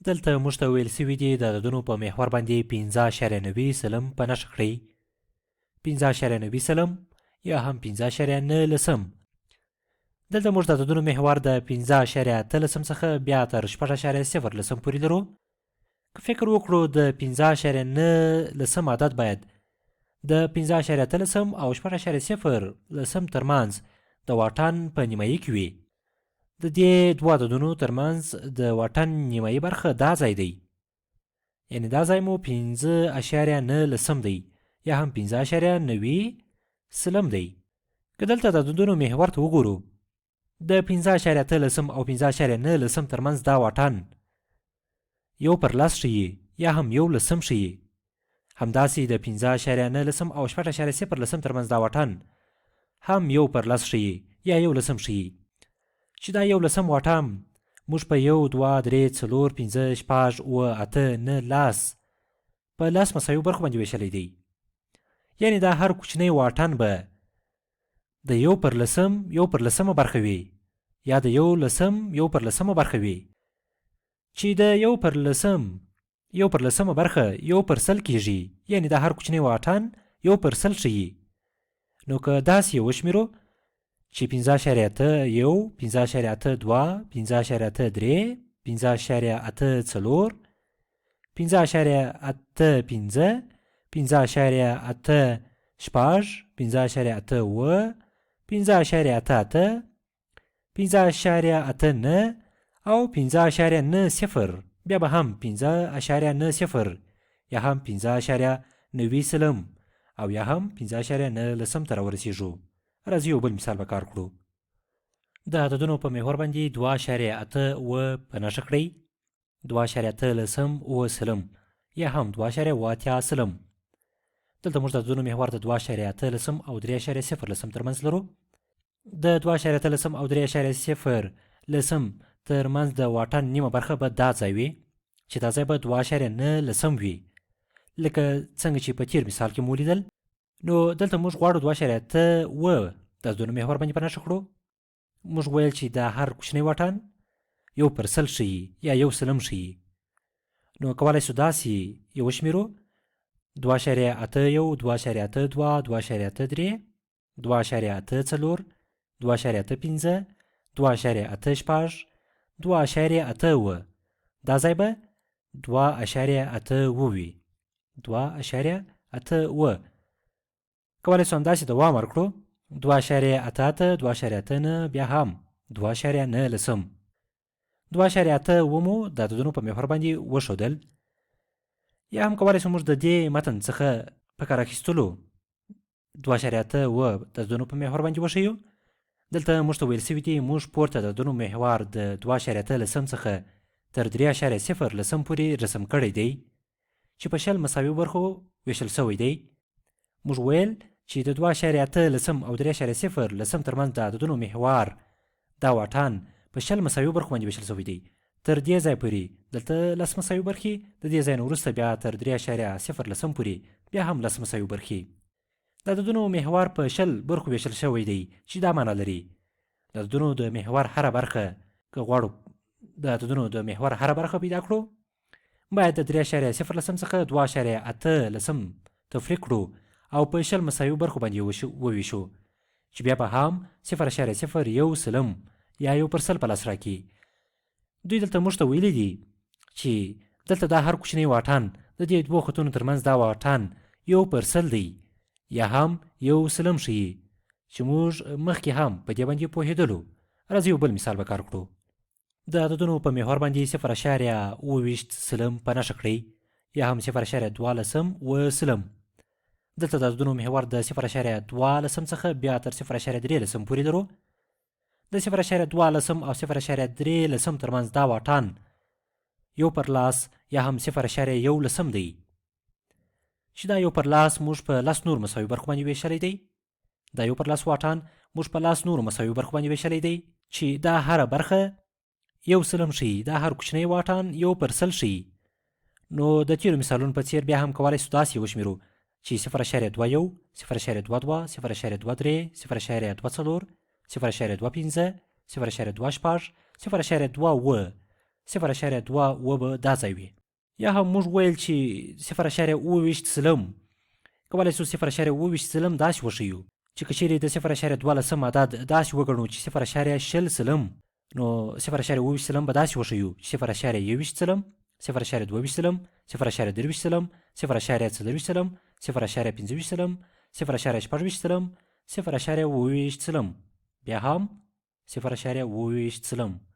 دلته موږ ته ویل شوي دي د عددونو په محور باندې 5.90 سلم په نښه کړئ. 5.90 سلم یا هم 5.9 لسم. دلته موږ د عددونو محور د 5.8 څخه بیا تر 6.0 لسم پورې لرو. که فکر وکړو د 5.9 لسم عدد باید د 5.8 او 6.0 لسم ترمنځ د واټن په نیمایي کې وي. د دې دوه عددونو ترمنځ د واټن نیمایي برخه دا ځای دی، یعنې دا ځای مو 5.9 لسم دی یا هم 5.90 سلم دی. که دلته د عددونو محور ته وګورو، د 5.8 او 5.9 لسم ترمنځ دا واټن 1 پر 10 ښیي یا هم 1 لسم ښیي. همداسې د 5.9 لسم او 6.0 لسم ترمنځ دا واټن هم 1 پر 10 ښیي یا 1 لسم ښیي، چې دا 1 لسم واټن موږ په 1 2 3 4 5 6 7 8 9 10 په 10 مساوي برخو باندې ویشلی دی. یعنې دا هر کوچنی واټن به د 1 پر لسم 1 پر لسمه برخه وي یا د 1 لسم 1 پر لسمه برخه وي، چې د 1 پر لسم 1 پر لسمه برخه 1 پر 100 کیږي، یعنې دا هر کوچنی واټن 1 پر 100 ښیي. نو که داسې یې وشمېرو چې 5.81، 5.82، 5.83، 5.84، 5.85، 5.86، 5.87، 5.88، 5.89 او 5.90، بیا به هم 5.90 یا هم 5.90 سلم او یا هم 5.9 لسم ته راورسېږو. راځئ یو بل مثال به کار کړو. د عددونو په محور باندې 2.87 په نښه کړئ، 2.8 لسم 7 سلم یا هم 2.80 سلم. دلته موږ د عددونو محور د 2.8 لسم او 3.0 لسم ترمنځ لرو. د 2.8 لسم او 3.0 لسم ترمنځ د واټن نیمه برخه به دا ځای وي، چې دا ځای به 2.9 لسم وي، لکه څنګه چې په تېر مثال کې مو ولیدل. نو دلته موږ غواړو 2.87 د عددونو محور باندې په نښه کړو. موږ ویل چې دا هر کوچنی واټن 1 پر 100 ښیي یا 1 سلم ښیي. نو کولی شو داسې یې وشمېرو: 2.81، 2.82، 2.83، 2.84، 2.85، 2.86، 2.87. دا ځای به 2.87 وي، 2.87. کولی شو همداسې دوام ورکړو: 2.88، 2.89، بیا هم 2.9 لسم. 2.87 مو د عددونو په محور باندې وښودل. یا هم کولی شو موږ د دې متن څخه په کار اخیستلو 2.87 د عددونو په محور باندې وښیو. دلته موږ ته ویل شوي دي موږ پورته د عددونو محور د 2.8 لسم څخه تر 3.0 لسم پورې رسم کړی دی، چې په 20 مساوي برخو ویشل شوی دی. موږ ویل چې د 2.8 لسم او 3.0 لسم ترمنځ د عددونو محور دا واټن په 20 مساوي برخو باندې ویشل شوی دی. تر دې ځای پورې دلته 10 مساوي برخې، د دې ځای نه وروسته بیا تر 3.0 لسم پورې بیا هم 10 مساوي برخې. د عددونو محور په 20 برخو ویشل شوی دی، چې دا معنا لري د عددونو د محور هره برخه، که غواړو د عددونو د محور هره برخه پیدا کړو، باید د 3.0 لسم څخه 2.8 لسم تفریق کړو او په 20 مساوي برخو باندې وویشو، چې بیا به هم 0.01 سلم یا 1 پر 100 په لاس راکړي. دوی دلته موږ ته ویلي دي چې دلته دا هر کوچنی واټن د دې دوو خطونو ترمنځ دا واټن 1 پر 100 دی یا هم 1 سلم ښیي، چې موږ مخکې هم په دې باندې پوهېدلو. راځئ یو بل مثال به کار کړو. د عددونو په محور باندې 0.27 سلم په نښه کړئ یا هم 0.2 لسم 7 سلم. دلته د عددونو محور د 0.2 لسم څخه بیا تر 0.3 لسم پورې لرو. د 0.2 لسم او 0.3 لسم ترمنځ دا واټن 1 پر 10 یا هم 0.1 لسم دی، چې دا 1 پر 10 موږ په 10 نور مساوي برخو باندې ویشلی دی. دا 1 پر 10 واټن موږ په 10 نورو مساوي برخو باندې ویشلی دی، چې دا هره برخه 1 سلم ښیي، دا هر کوچنی واټن 1 پر 100 ښیي. نو د تېرو مثالونو په څېر بیا هم کولی شو داسې وشمېرو چې 0.21، 0.22، 0.23، 0.24، 0.25، 0.26، 0.27، 0.27 به دا ځای وي. یا هم موږ ویل چې 0.27 سلم، کولی شو 0.27 سلم داسې وښیو چې که چیرې د 0.2 عدد داسې وګڼو چې 0.20 سلم، نو 0.27 سلم به داسې وښیو چې 0.21 سلم، 0.22 سلم، 0.23 سلم، 0.24 سلم، 0.25 سلم، 0.26 سلم، 0.27 سلم، بیا هم 0.27 سلم.